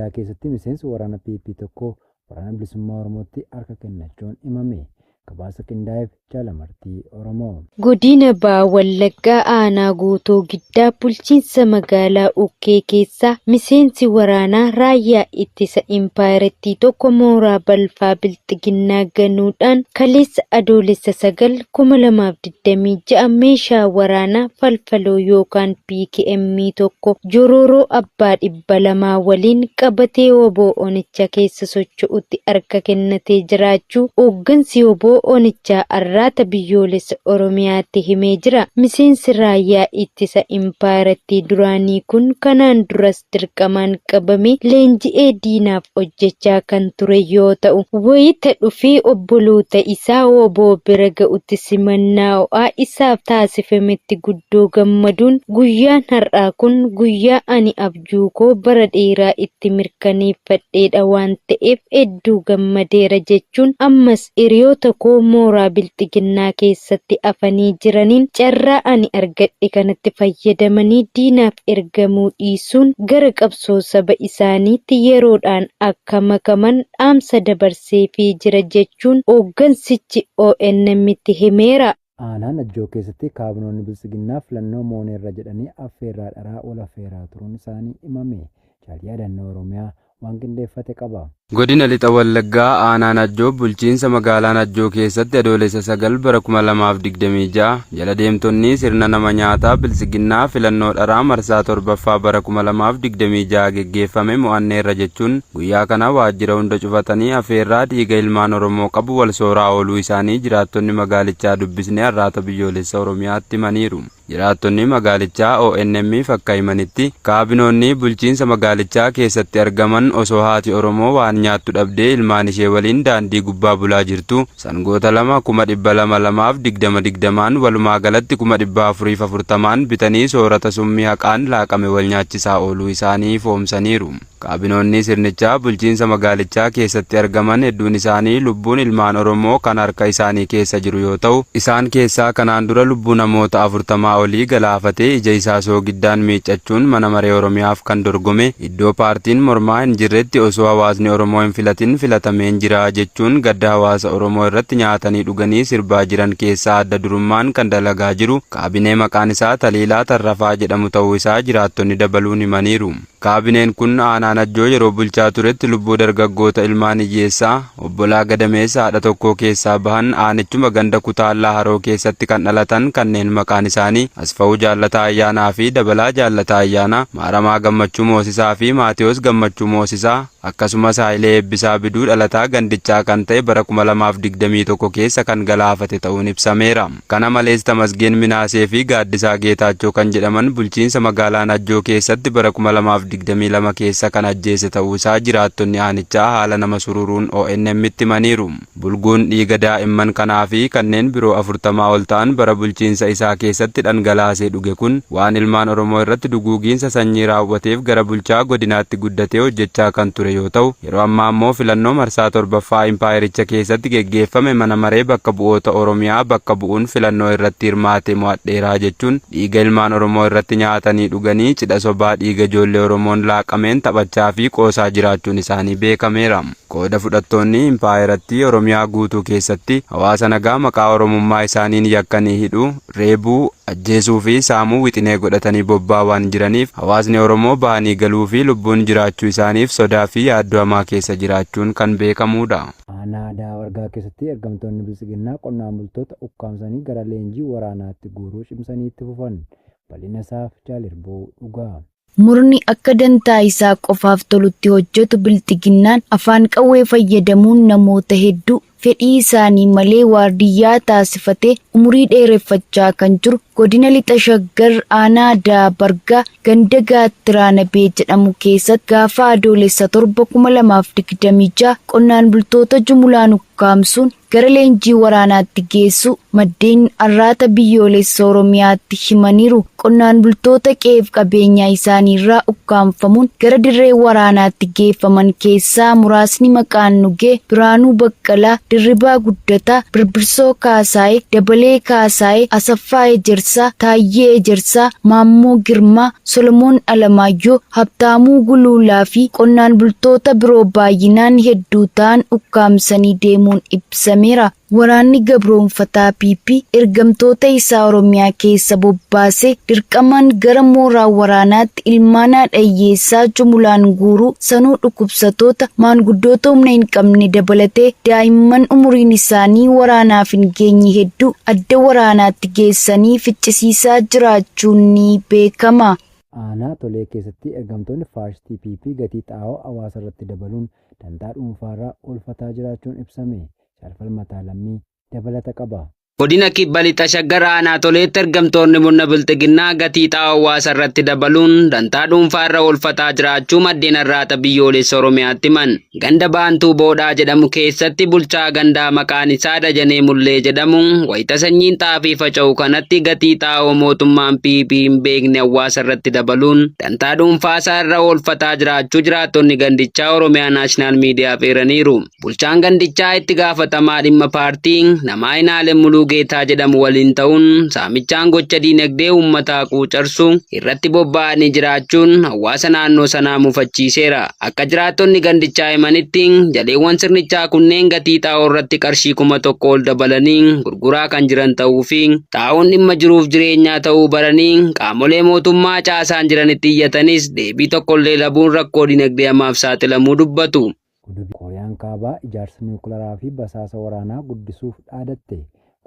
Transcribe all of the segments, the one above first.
Giddaa keessatti miseensi waraana PP tokko Waraana Bilisummaa Oromootti harka kennachuun himame. Gabaasa qindaa'eef Jaal Amartii Oromoo. Godina Baha Wallaggaa Aanaa Guutoo Giddaa bulchiinsa magaalaa Ukkee keessaa miseensi waraanaa raayyaa ittisa impaayerattii tokko mooraa balfaa bilxiginnaa ganuudhaan kaleessa Adoolessa 9, 2026 meeshaa waraanaa falfaloo yookaan PKM tokko jorooroo abbaa 200 waliin qabatee wbo onicha keessa socho'utti harka kennatee jiraachuu hooggansi wbo onichaa Arraata Biyyoolessa Oromiyaatti himee jira. Miseensi raayyaa ittisa impaayerattii duraanii kun kanaan duras dirqamaan qabamee leenji'ee diinaaf hojjechaa kan ture yoo ta'u, wayita dhufee obboloota isaa wbo bira ga'utti simannaa ho'aa isaaf taasifametti guddoo gammaduun guyyaan har'aa kun guyyaa ani abjuu koo bara dheeraa itti mirkaneeffadheedha waan ta'eef hedduu gammadeera jechuun ammas hiriyoota koo mooraa Bilxiginnaa keessatti hafanii jiraniin carraa ani argadhe kanatti fayyadamanii diinaaf ergamuu dhiisuun gara qabsoo saba isaaniitti yeroodhaan akka makaman dhaamsa dabarseefii jira jechuun hooggansichi ONM'tti himeera. Aanaa Najjoo keessatti kaabinoonni Biltsiginnaa filannoo mooneerra jedhanii affeerraa dharaa wal affeeraa turuun isaanii himame. Jaal Yaadannoo Oromiyaa waan qindeeffate qaba. Godina Lixa Wallaggaa Aanaa Najjoo bulchiinsa magaalaa Najjoo keessatti Adoolessa 9 bara 2026 jala deemtonni sirna nama nyaataa Biltsiginnaa filannoo dharaa marsaa 7ffaa bara 2026 geggeeffame mo'anneerra jechuun guyyaa kana waajjira hunda cufatanii afeerraa dhiiga ilmaan Oromoo qabu wal sooraa ooluu isaanii jiraattonni magaalichaa dubbisne Arraata Biyyoolessa Oromiyaatti himaniiru. Jiraattonni magaalichaa ONM'f akka himanitti, kaabinoonni bulchiinsa magaalichaa keessatti argaman osoo haati Oromoo waan nyaattu dhabdee ilmaan ishee waliin daandii gubbaa bulaa jirtuu sangoota 2 200,000 lamaaf 20 20n walumaa galatti 440,000n bitanii soorata summii haqaan laaqame wal nyaachisaa ooluu isaanii ifoomsaniiru. Kaabinoonni sirnichaa bulchiinsa magaalichaa keessatti argaman hedduun isaanii lubbuun ilmaan Oromoo kan harka isaanii keessa jiru yoo ta'u, isaan keessaa kanaan dura lubbuu namoota afurtamaa olii galaafatee ija isaa soogiddaan miiccachuun mana maree Oromiyaaf kan dorgome, iddoo paartiin mormaa hin jirretti osoo hawaasni Oromoo hin filatin filatameen jira jechuun gadda hawaasa Oromoo irratti nyaatanii dhuganii sirbaa jiran keessaa adda durummaan kan dalagaa jiru kaabinee maqaan isaa Taliilaa Tarrafaa jedhamu ta'uu isaa jiraattonni dabaluun himaniiru. Kaabineen kun aanaa Najjoo yeroo bulchaa turetti lubbuu dargaggoota ilmaan hiyyeessaa, obbolaa gadameessa haadha tokkoo keessaa bahan aanichuma ganda Kutaallaa Haroo keessatti kan dhalatan kanneen maqaan isaanii Asfawuu Jaallataa Ayyaanaa fi Dabalaa Jaallataa Ayyaanaa, Maaramaa Gammachuu Moosisaa fi Maatiyoos Gammachuu Moosisaa, akkasumas Hayilee Eebbisaa Biduu dhalataa gandichaa kan ta'e bara 2021 keessa kan galaafate ta'uun ibsameera. Kana malees Tamasgeen Minaasee fi Gaaddisaa Geetaachoo kan jedhaman bulchiinsa magaalaa Najjoo keessatti bara 2022 keessa kan ajjeese ta'uu isaa jiraattonni aanichaa haala nama sururuun ONM'tti himaniiru. Bulguun dhiiga daa'imman kanaa fi kanneen biroo 40 ol ta'an bara bulchiinsa isaa keessatti dhangalaasee dhuge kun waan ilmaan Oromoo irratti duguugiinsa sanyii raawwateef gara bulchaa godinaatti guddatee hojjechaa kan ture yoo ta'u, yeroo ammaa ammoo filannoo marsaa 7ffaa impaayericha keessatti geggeeffame mana maree bakka bu'oota Oromiyaa bakka bu'uun filannoo irratti hirmaate mo'adheera jechuun dhiiga ilmaan Oromoo irratti nyaatanii dhuganii cidha sobaa dhiiga ijoollee Oromoon laaqameen taphachaa fi qoosaa jiraachuun isaanii beekameera. Qooda fudhattoonni impaayerattii Oromiyaa guutuu keessatti hawaasa nagaa maqaa Oromummaa isaaniin yakkanii hidhuu, reebuu, ajjeesuu fi saamuu wixinee godhatanii bobbaa waan jiraniif hawaasni Oromoo bahanii galuu fi lubbuun jiraachuu isaaniif sodaa fi yaaddoo hamaa keessa jiraachuun kan beekamuudha. Aanaa Ada'aa Bargaa keessatti ergamtoonni Biltsiginnaa qonnaan bultoota ukkaamsanii gara leenjii waraanaatti guuruu cimsanii itti fufan. Bal'ina isaaf Jaal Irbuu Dhugaa. Murni akka dantaa isaa qofaaf tolutti hojjetu Bilxiginnaan afaan qawwee fayyadamuun namoota hedduu fedhii isaanii malee waardiyyaa taasifatee umurii dheereffachaa kan jiru godina Lixa Shaggar aanaa Ada'aa Bargaa ganda Gaattiraa Nabee jedhamu keessatti gaafa Adoolessa 7, 2026 qonnaan bultoota jumulaan ukkaamsuun gara leenjii waraanaatti geessuu maddeen Arraata Biyyoolessa Oromiyaatti himaniiru. Qonnaan bultoota qe'eef qabeenyaa isaaniirraa ukkaamfamuun gara dirree waraanaatti geeffaman keessaa muraasni maqaan nu ga'e Biraanuu Baqqalaa, Dirribaa Guddataa, Birbirsoo Kaasaayee, Dabalee Kaasaayee, Asaffaa Ejersaa, Taayyee Ejersaa, Maammoo Girmaa, Solomoon Alamaayyoo, Habtaamuu Guluulaa fi qonnaan bultoota biroo baay'inaan hedduu ta'an ukkaamsanii deemuun ibsameera. Waraanni gabroomfataa PP ergamtoota isaa Oromiyaa keessa bobbaasee dirqamaan gara mooraa waraanaatti ilmaan haadha hiyyeessaa jumulaan guuruu, sanuu dhukkubsatoota, maanguddoota humna hin qabne dabalatee daa'imman umuriin isaanii waraanaaf hin geenye hedduu adda waraanaatti geessanii ficcisiisaa jiraachuun ni beekama. Aanaa Tolee keessatti ergamtoonni faashistii PP gatii xaa'oo hawaasa irratti dabaluun dantaa dhuunfaarraa oolfataa jiraachuun ibsame. Jaal Falmataa Lammii dabalata qaba. Godina Kibba Lixa Shaggar Aanaa Toleetti ergamtoonni murna Bilxiginnaa gatii xaa'oo hawaasa irratti dabaluun dantaa dhuunfaa irra oolfataa jiraachuu maddeen Arraata Biyyoolessa Oromiyaatti himan. Ganda Baantuu Boodhaa jedhamu keessatti bulchaa gandaa maqaan isaa Dajanee Mullee jedhamu wayita sanyiin xaafii faca'u kanatti gatii xaa'oo mootummaan PP hin beekne hawaasa irratti dabaluun dantaa dhuunfaasaa irra oolfataa jiraachuu jiraattonni gandichaa Oromiyaa Naashinaal Miidiyaaf eeraniiru. Bulchaan gandichaa itti gaafatamaa dhimma paartii namaa Inaalem Muluugeetaa jedhamu waliin ta'uun saamichaan gocha diinagdee uummataa quucarsu irratti bobba'anii jiraachuun hawaasa naannoo sanaa mufachiiseera. Akka jiraattonni gandichaa himanitti jaleewwan sirnichaa kunneen gatii xaa'oo irratti qarshii 1000 ol dabalanii gurguraa kan jiran ta'uu fi xaa'oon dhimma jiruuf jireenyaa ta'uu baranii qaamolee mootummaa caasaan jiranitti iyyatanis deebii tokkollee dhabuun rakkoo dinagdee hamaaf saaxilamuu dubbatu. Kooriyaan Kaabaa ijaarsa niwukilaraa fi basaasa waraanaa guddisuuf dhaadatte.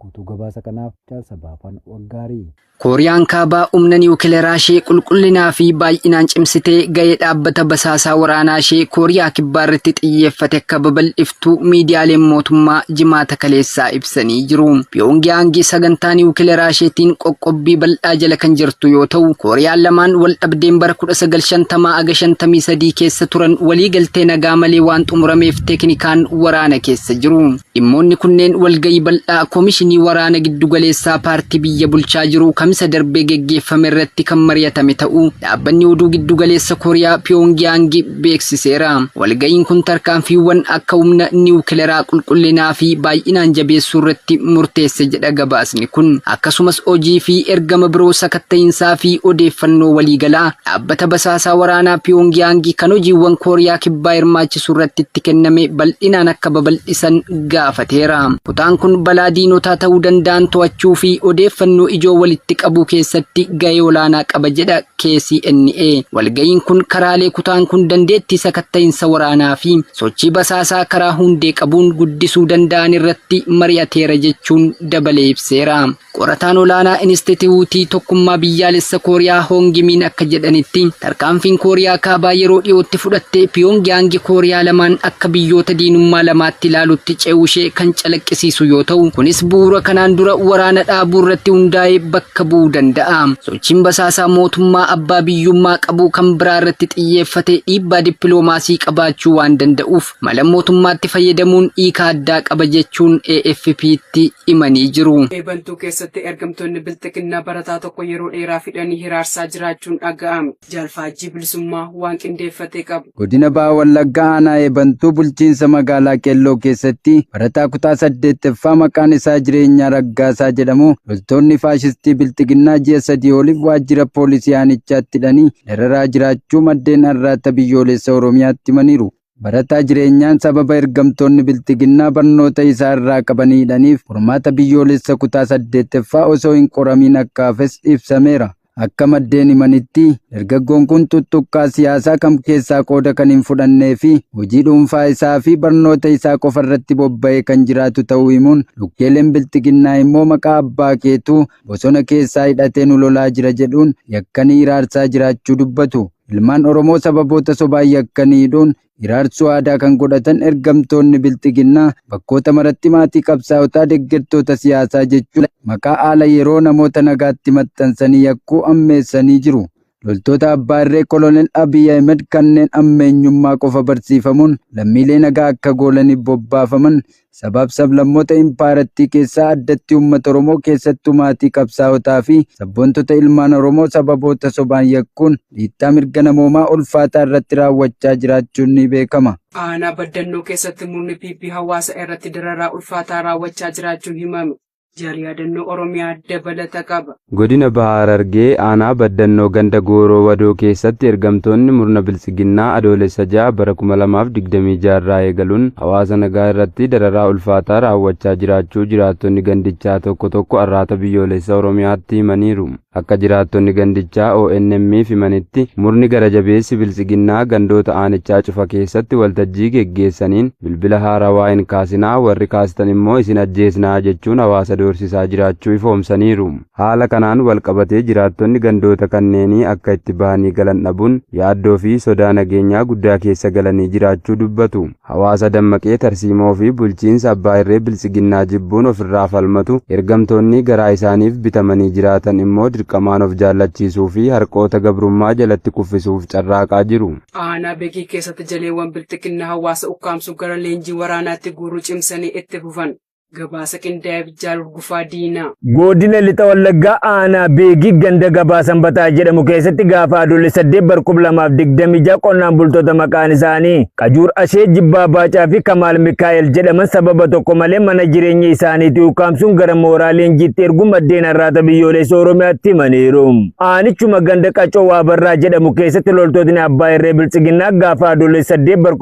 Guutuu gabaasa kanaaf Jaal Sabaafan Waggaarii. Kooriyaan Kaabaa humna niwukilaraa ishee qulqullinaa fi baay'inaan cimsitee gahee dhaabbata basaasaa waraanaa ishee Kooriyaa Kibbaa irratti xiyyeeffate akka babal'iftu miidiyaaleen mootummaa Jimaata kaleessaa ibsanii jiru. Piyoongiyaangi sagantaa niwukilaraa isheetiin qoqqobbii bal'aa jala kan jirtu yoo ta'u, Kooriyaan lamaan waldhabdeen bara 1950 aga 53 keessa turan walii galtee nagaa malee waan xumurameef teeknikaan waraana keessa jiru. Dhimmoonni kunneen walga'ii bal'aa Komishinii Waraana Giddugaleessaa paartii biyya bulchaa jiru Kamisa darbe geggeeffame irratti kan mari'atame ta'uu dhaabbanni oduu giddugaleessa Kooriyaa Piyoongiyaangi beeksiseera. Walga'iin kun tarkaanfiiwwan akka humna niwukilaraa qulqullinaa fi baay'inaan jabeessuu irratti murteesse jedha gabaasni kun. Akkasumas hojii fi ergama biroo sakatta'iinsaa fi odeeffannoo waliigalaa dhaabbata basaasaa waraanaa Piyoongiyaangi kan hojiiwwan Kooriyaa Kibbaa hirmaachisu irratti itti kenname bal'inaan akka babal'isan gaafateera. Kutaan kun balaa diinotaa ta'uu danda'an to'achuu fi odeeffannoo ijoo walitti qabuu keessatti gahee olaanaa qaba jedha KCNA. Walga'iin kun karaalee kutaan kun dandeettii sakatta'insa waraanaa fi sochii basaasaa karaa hundee qabuun guddisuu danda'an irratti mari'ateera jechuun dabalee ibseera. Qorataan olaanaa Inistitiyuutii Tokkummaa Biyyaalessa Kooriyaa Hoongi Miin akka jedhanitti, tarkaanfiin Kooriyaa Kaabaa yeroo dhiyootti fudhatte Piyoongiyaangi Kooriyaa lamaan akka biyyoota diinummaa lamaatti ilaalutti ce'uushee kan calaqqisiisu yoo ta'u, kunis bu'uura kanaan dura waraana dhaabuu irratti hundaa'e bakka bu'uu danda'a. Sochiin basaasaa mootummaa abbaa biyyummaa qabu kan biraa irratti xiyyeeffate dhiibbaa dippiloomaasii qabaachuu waan danda'uuf, mala mootummaatti fayyadamuun hiika addaa qaba jechuun AFP'tti himanii jiru. Eebantuu keessatti ergamtoonni Bilxiginnaa barataa tokko yeroo dheeraaf hidhanii hiraarsaa jiraachuun dhaga'ame. Jaal Faajjii Bilisummaa waan qindeeffate qaba. Godina Baha Wallaggaa Aanaa Eebantuu bulchiinsa magaalaa Qeelloo keessatti barataa kutaa 8ffaa maqaan isaa Jireenyaa Raggaasaa jedhamu loltoonni faashistii Bilxiginnaa ji'a 3 oliif waajjira poolisii aanichaatti hidhanii dararaa jiraachuu maddeen Arraata Biyyoolessa Oromiyaatti himaniiru. Barataa Jireenyaan sababa ergamtoonni Bilxiginnaa barnoota isaa irraa qabanii hidhaniif qormaata biyyoolessa kutaa 8ffaa osoo hin qoramiin akka hafes ibsameera. Akka maddeen himanitti, dargaggoon kun tuttuqqaa siyaasaa kam keessaa qooda kan hin fudhannee fi hojii dhuunfaa isaa fi barnoota isaa qofa irratti bobba'ee kan jiraatu ta'uu himuun, lukkeeleen Bilxiginnaa immoo maqaa abbaa keetu bosona keessaa hidhatee nu lolaa jira jedhuun yakkanii hiraarsaa jiraachuu dubbatu. Ilmaan Oromoo sababoota sobaan yakkanii hidhuun hiraarsuu aadaa kan godhatan ergamtoonni Bilxiginnaa bakkoota maratti maatii qabsaa'otaa deggertoota siyaasaa jechuun maqaa haala yeroo namoota nagaatti maxxansanii yakkuu ammeessanii jiru. Loltoota abbaa irree Koloneel Abiy Ahimed kanneen ammeenyummaa qofa barsiifamuun lammiilee nagaa akka goolaniif bobbaafaman sabaaf sablammoota impaayerattii keessaa addatti uummata Oromoo keessattuu maatii qabsaa'otaa fi sabboontota ilmaan Oromoo sababoota sobaan yakkuun dhiittaa mirga namoomaa ulfaataa irratti raawwachaa jiraachuun ni beekama. Aanaa Baddannoo keessatti murni PP hawaasa irratti dararaa ulfaataa raawwachaa jiraachuun himame. Jaal Yaadannoo Oromiyaa dabalata qaba. Godina Baha Harargee Aanaa Baddannoo Ganda Gooroo Wadoo keessatti ergamtoonni murna Biltsiginnaa Adoolessa 6 bara 2026 irraa eegaluun hawaasa nagaa irratti dararaa ulfaataa raawwachaa jiraachuu jiraattonni gandichaa tokko tokko Arraata Biyyoolessa Oromiyaatti himaniiru. Akka jiraattonni gandichaa ONM'f himanitti, murni gara jabeessi Biltsiginnaa gandoota aanichaa cufa keessatti waltajjii geggeessaniin bilbila haarawaa hin kaasinaa, warri kaastan immoo isin ajjeesnaa jechuun hawaasa doorsisaa jiraachuu ifoomsaniiru. Haala kanaan wal qabatee jiraattonni gandoota kanneenii akka itti bahanii galan dhabuun yaaddoo fi sodaa nageenyaa guddaa keessa galanii jiraachuu dubbatu. Hawaasa dammaqee tarsiimoo fi bulchiinsa abbaa irree Biltsiginnaa jibbuun ofirraa falmatu, ergamtoonni garaa isaaniif bitamanii jiraatan immoo dirqamaan of jaallachiisuu fi harqoota gabrummaa jalatti kuffisuuf carraaqaa jiru. Aanaa Begii keessatti jaleewwan Bilxiginnaa hawaasa ukkaamsuun gara leenjii waraanaatti guuruu cimsanii itti fufan. Gabaasa qindaa'eef Jaal Hurgufaa Diinaa. Godina Lixa Wallaggaa aanaa Beegii ganda Gabaa Sanbataa jedhamu keessatti gaafa Adoolessa 8 bar 2026 qonnaan bultoota maqaan isaanii Qajuur Ashee, Jibbaa Baacaa fi Kamaal Mikaa'el jedhaman sababa tokko malee mana jireenya isaaniitii ukkaamsuun gara mooraa leenjiitti erguu maddeen Arraata Biyyoolessa Oromiyaatti himaniiru. Aanichuma ganda Qacoo Waabarraa jedhamu keessatti loltootni abbaa irree Biltsiginnaa gaafa Adoolessa 8 bar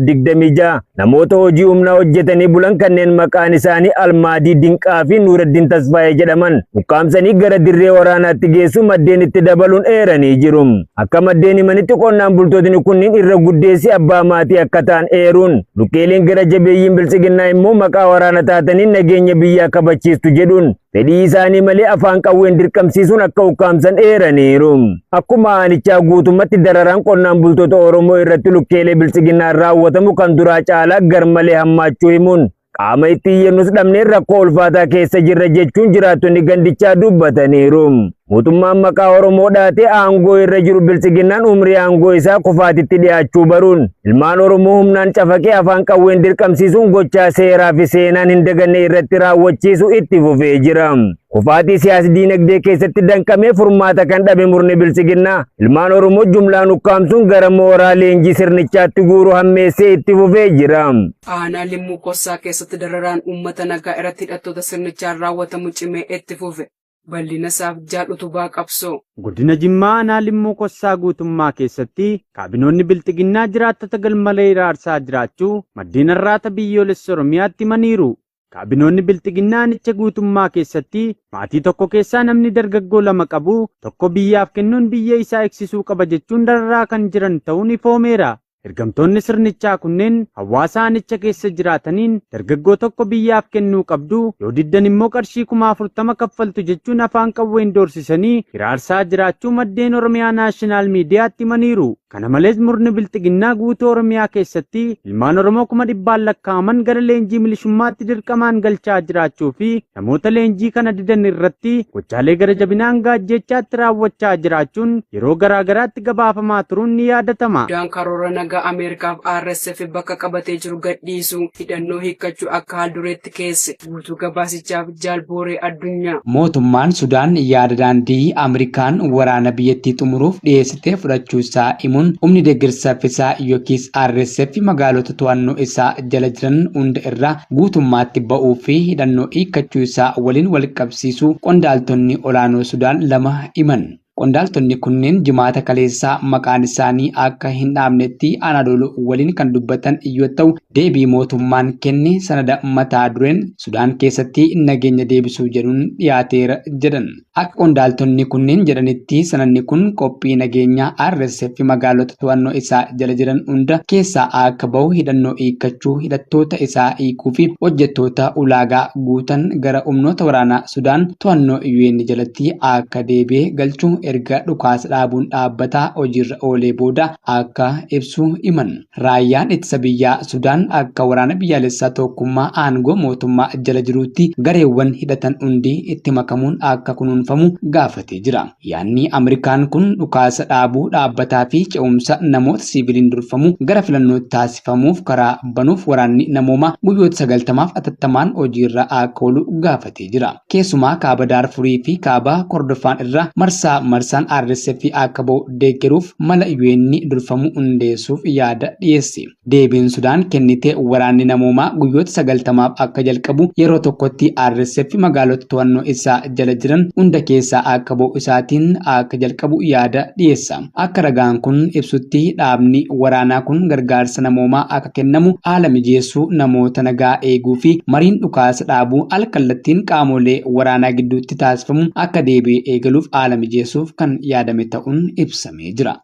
2026 Namoota hojii humnaa hojjetanii bulan kanneen maqaan isaanii Almaadii Dinqaa fi Nuuraddin Tasfaayee jedhaman ukkaamsanii gara dirree waraanaatti geessuu maddeen itti dabaluun eeranii jiru. Akka maddeen himanitti qonnaan bultootni kunniin irra guddeessi abbaa maatii akka ta'an eeruun lukkeeleen gara jabeeyyiin biltsiginnaa immoo maqaa waraana taatanii nageenya biyyaa kabachiistu jedhuun fedhii isaanii malee afaan qawween dirqamsiisuun akka ukkaamsan eeraniiru. Akkuma aanichaa guutummatti dararaan qonnaan bultoota Oromoo irratti lukkeelee biltsiginnaan raawwatamu kan duraa caalaa garmalee hammaachuu himuun qaama itti iyyannus dhabnee rakkoo ulfaataa keessa jirra jechuun jiraattonni gandichaa dubbataniiru. Mootummaan maqaa Oromoo dhaatee aangoo irra jiru biltsiginnaan umrii aangoo isaa kufaatitti dhiyaachuu baruun ilmaan Oromoo humnaan cafaqee afaan qawween dirqamsiisuun gochaa seeraa fi seenaan hin daganne irratti raawwachiisu itti fufee jira. Kufaatii siyaas diinagdee keessatti danqamee furmaata kan dhabe murni biltsiginnaa ilmaan Oromoo jumlaan ukkaamsuun gara mooraa leenjii sirnichaatti guuru hammeessee itti fufee jira. Aanaa Limmuu Kossaa keessatti dararaan uummata nagaa irratti hidhattoota sirnichaan raawwatamu cimee itti fufe. Bal'inasaaf Jaal Utubaa Qabsoo. Godina Jimmaa Aanaa Limmuu Kossaa guutummaa keessatti kaabinoonni Bilxiginnaa jiraattota galmalee hiraarsaa jiraachuu maddeen Arraata Biyyoolessa Oromiyaatti himaniiru. Kaabinoonni Bilxiginnaa aanicha guutummaa keessatti maatii tokko keessaa namni dargaggoo 2 qabu tokko biyyaaf kennuun biyya isaa eegsisuu qaba jechuun dararaa kan jiran ta'uun ifoomeera. Ergamtoonni sirnichaa kunneen hawaasa aanicha keessa jiraataniin dargaggoo tokko biyyaaf kennuu qabdu, yoo diddan immoo qarshii 40,000 kaffaltu jechuun afaan qawween doorsisanii hiraarsaa jiraachuu maddeen Oromiyaa Naashinaal Miidiyaatti himaniiru. Kana malees murni Bilxiginnaa guutuu Oromiyaa keessatti ilmaan Oromoo kuma dhibbaan lakkaa'aman gara leenjii milishummaatti dirqamaan galchaa jiraachuu fi namoota leenjii kana didan irratti gochaalee gara jabinaa hanga ajjeechaatti raawwachaa jiraachuun yeroo garaa garaatti gabaafamaa turuun ni yaadatama. Sudaan karoora nagaa Ameerikaaf RSF bakka qabatee jiru gadhiisuu, hidhannoo hiikkachuu akka haal-dureetti keesse. Guutuu gabaasichaaf Jaal Booree Addunyaa. Mootummaan Sudaan yaada daandii Ameerikaan waraana biyyattii xumuruuf dhiyeessite fudhachuu isaa himuun humni deeggarsa saffisaa yookiis RSF magaalota to'annoo isaa jala jiran hunda irraa guutummaatti ba'uu fi hidhannoo hiikkachuu isaa waliin walqabsiisuu qondaaltonni olaanoo Sudaan 2 himan. Qondaaltonni kunneen Jimaata kaleessaa maqaan isaanii akka hin dhaamnetti Anaadoolu waliin kan dubbatan yoo ta'u, deebii mootummaan kenne sanada mataa dureen Sudaan keessatti nageenya deebisuu jedhuun dhiyaateera jedhan. Akka qondaaltonni kunneen jedhanitti sanadni kun qophii nageenyaa RSF magaalota to'annoo isaa jala jiran hunda keessaa akka bahu, hidhannoo hiikkachuu, hidhattoota isaa hiikuu fi hojjettoota ulaagaa guutan gara humnoota waraanaa Sudaan to'annoo UN jalatti akka deebi'e galchuu erga dhukaasa dhaabuun dhaabbataa hojiirra oolee booda akka ibsu himan. Raayyaan ittisa biyyaa Sudaan akka waraana biyyaalessaa tokkummaa aangoo mootummaa jala jiruutti gareewwan hidhatan hundi itti makamuun akka kunuunfamu gaafatee jira. Yaadni Ameerikaan kun dhukaasa dhaabuu dhaabbataa fi ce'umsa namoota siviiliin durfamu gara filannootti taasifamuuf karaa banuuf waraanni namoomaa guyyoota 90f atattamaan hojiirra akka oolu gaafatee jira. Keessumaa kaaba Daarfurii fi kaaba Kordofaan irra marsaa marsaan RSF akka ba'u deeggaruuf mala UN durfamu hundeessuuf yaada dhiyeesse. Deebiin Sudaan kennite waraanni namoomaa guyyoota 90f akka jalqabu yeroo tokkotti RSF magaalota to'annoo isaa jala jiran hunda keessaa akka ba'u isaatiin akka jalqabu yaada dhiyeessa. Akka ragaan kun ibsutti dhaabni waraanaa kun gargaarsa namoomaa akka kennamu haala mijeessuu, namoota nagaa eeguu fi mariin dhukaasa dhaabuu al kallattiin qaamolee waraanaa gidduutti taasifamu akka deebi'ee eegaluuf haala mijeessuuf kan yaadame ta'uun ibsamee jira.